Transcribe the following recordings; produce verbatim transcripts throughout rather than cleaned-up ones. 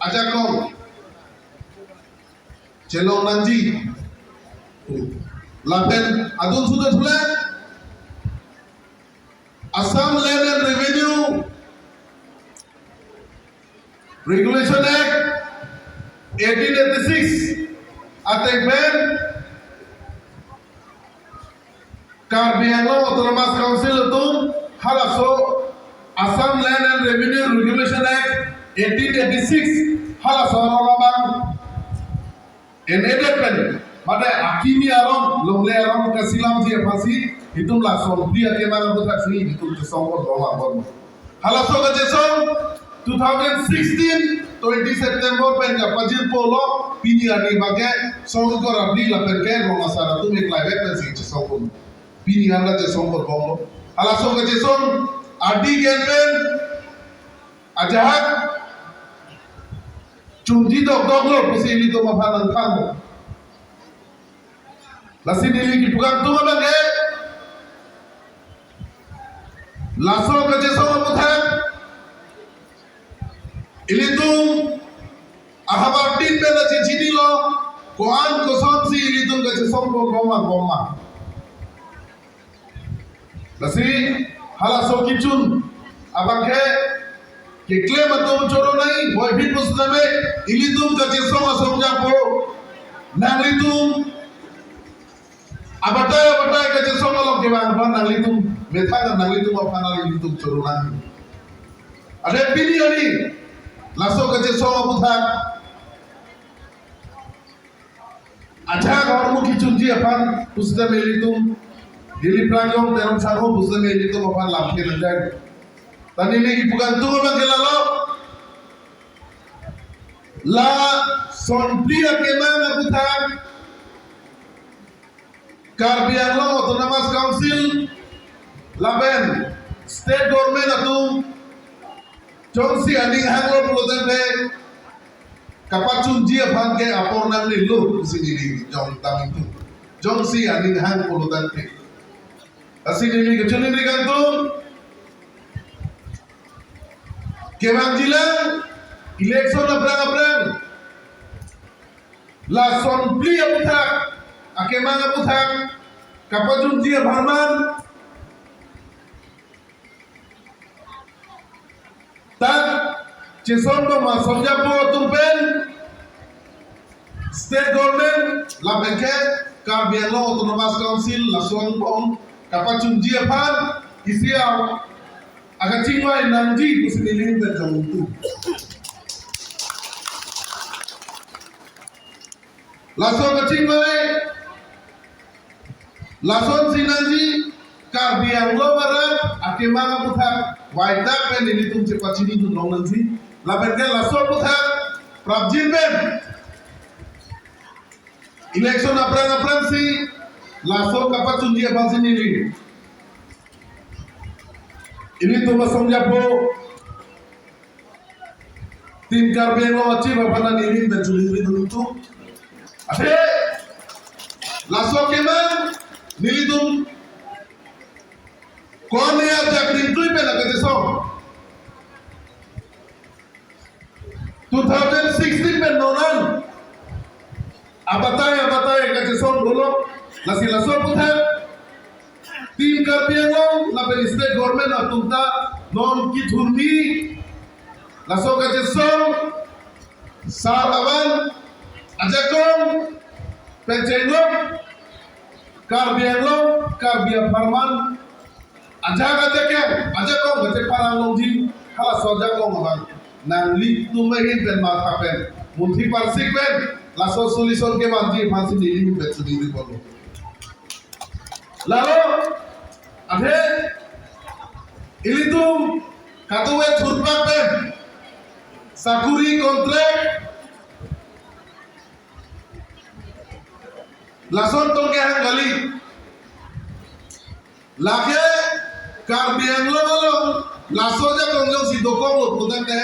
ajakong chelong nangji. Lapen adun sudah sudah Assam Land and Revenue Regulation Act eighteen eighty-six ateng pen Karbi Anglong Autonomous Council atum halaso Assam Land and Revenue Regulation Act eighteen eighty-six halaso arong abang en-edet pen, mate akimi arong, longle arong kasilamji aphansi itum lason phli akemang aputhak si itum chesong pon long abon. Halaso kachesong two thousand sixteen twenty September pen kapajir polo, pini arni abangke song ingkoi ra phli lapen ke rong asar atum eklai vet pensi chesong pon. Pini anda chesong pon bom lo. Halaso kachesong adi gen pen ajahak chunji dokdok lo pusi ilitum aphan nangthan. Lasi neli kipu kangtung abangke, laso kachesong aputhak ilitum ahavar tin pen la chechinilo, ko-an kosonsi ilitum kachesong pon bom ma bom ma. Lasi halaso kechun abangke keklem atum choro nang, boyphit pusitame ilitum kachesong asong japo, nanglitum abatai abatai kachesong along kevang aphan nanglitum methang, nanglitum aphan nanglitum choro nang. Ade pini arni laso kachesong aputhak ajahak ahormu kechunji aphan pusitame ilitum, Neli pranjong Teron Sangho pusitame ilitum aphan lamthe nangdai. Ta neli kipu kangtung abangke lalo, lason phli akemang aputhak Karbi Anglong Autonomous Council lapen State Government atum jongsi aning hanglo pulotangte kapachunji aphan ke apor nangnelo pusi neli jong dam ingtung. Jongsi aning hang pulotangte. Lasi neli kechun neli kangtung, kevangjilang election aphrang aphrang lason phli aputhak, akemang aputhak kapachunji apharman ta chesong bom asong japo atum pen State Government lapen ke Karbi Anglong Autonomous Council lason bom kapachunji aphan isi akachingvai nangji pusi neli pen jong ingtung. Laso kachingvai lasonsi nangji, Karbi Anglong arat akemang aputhak vaidak pen nelitum chepachini dun long nangji. Lapen ke laso aputhak prapjin pen election aphrang aphrangsi laso kapachunji aphansi neli, ilitum asong japo Team Karbi Anglong achieve aphan neli pen chuli ri dun ingtung. Ate laso kemang nelitum ko-an ajak ningtui pen akachesong. Two thousand sixteen pen non an abatai abatai kachesong dolo, lasi laso aputhak Team Karbi Anglong lapen State Government atum ta non kithurmi laso kachesong sar avan ajakong pen chenglok Karbi Anglong, Karbi apharman, ajak ajakong, ajakong kachepharang longji, halaso ajakong abang nanglitum ahin pen matha pen, munthi parsik pen laso solution kevanji aphansi neli pen chuli ri bom lo. Lalo, ate ilitum katuwe thurpak pen sakuri contract lason tong kehang kali. Lake Karbi Anglong along laso ajakong jongsi dokoklo pulotangte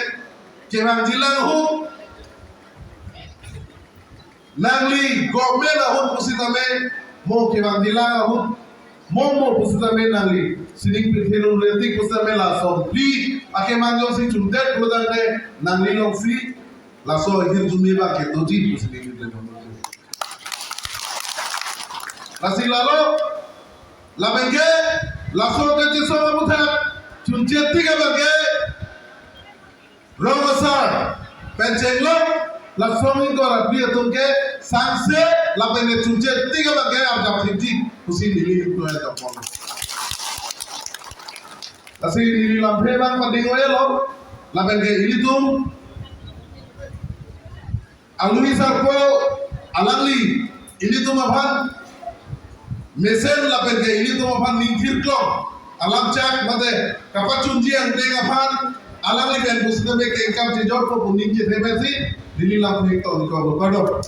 kevangjilang ahut nangli government ahut pusitame, mo kevangjilang ahut mo mo pusitame nangli sining pithe lun retik pusitame lason phli akemang jongsi chundet pulotangte nangli longsi laso ahirjume abang ke doji pusi neli pen. Lasi lalo, lapen ke, laso kachesong aputhak chunche tik abang ke, rong asar pen chenglok, laso ingkoi ra phli atum ke sangse, lapen ke chunche tik abang ke arjap thipji pusi neli ingkoi ra pon. Lasi neli lamthe abang pading oya lo, lapen ke ilitum alui sarpo alangli ilitum aphan mesen lapen ke ilitum aphan ningthir klong alam chak mate kapachunji angdeng aphan alangli pen pusitame kengkam chejor po pu ning chethe pensi neli lamthe to ni ko kado.